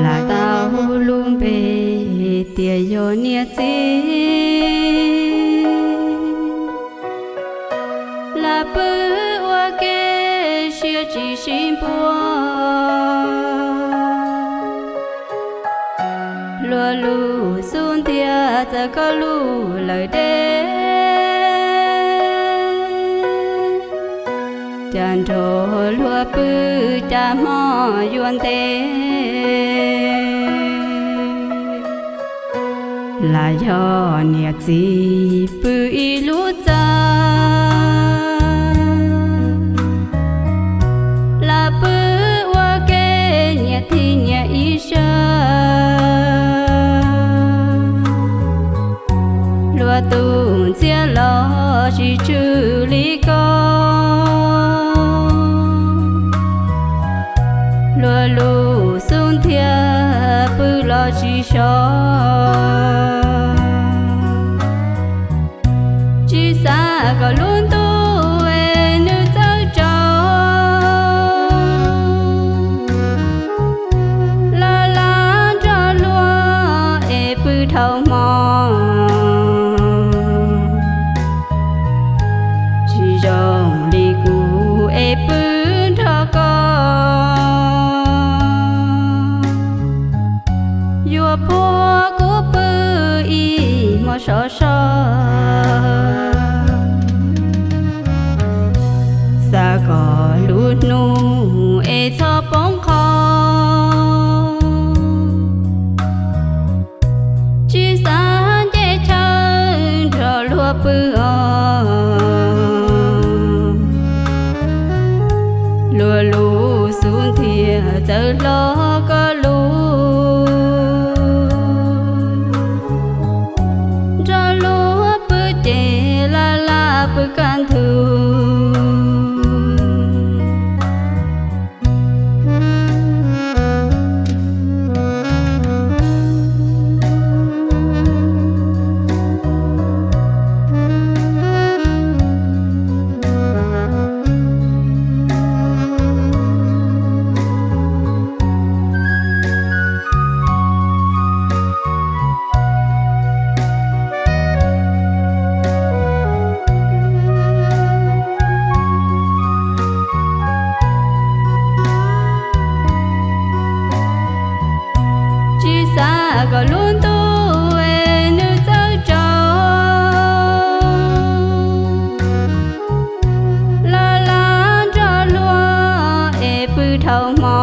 Lam tau lub npe tias yog niam txiv, lam pw ua ke siab tsis sib npuab. Luag lus xub ntiag txawm koj lus lawm deb, cas nrog luag pw cas hmo yuav ntev. Lam yog niam txiv pw ib lub txaj, lam pw ua ke nyias thib nyias ib sab. Luag tus ntxhiab los tsis tsw li ko, luag lus xub ntiag pw los tsis so. Tsis xav kom lub ntuj es nws txawj tsaus, laj laj nrog luag es pw dhau hmo. Tsis zoo li kuv es pw nrog koj, yuav puag kuv pw ib hmo sov so. Xav kom lub hnub es txhob poob qho, tsis xav nce chaw nrog luag pw os. Luag lus xub ntiag txawm hlob koj lus, nrog luag pw ces laj laj pw kaj ntug. Tsis xav kom lub ntuj es nws txawj tsaus, laj laj nrog luag es pw dhau hmo.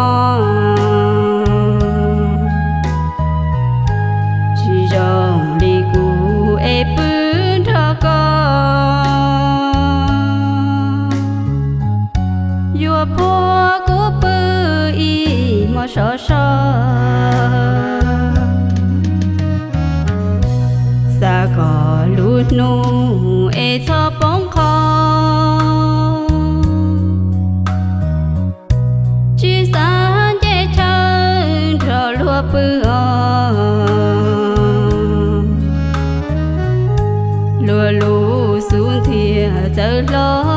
Tsis zoo li kuv es pw nrog koj, yuav puag kuv pw ib hmo sov so. Xav kom lub hnub es txhob poob qho, tsis xav nce chaw nrog luag pw os. Luag lus xub ntiag txawm hlob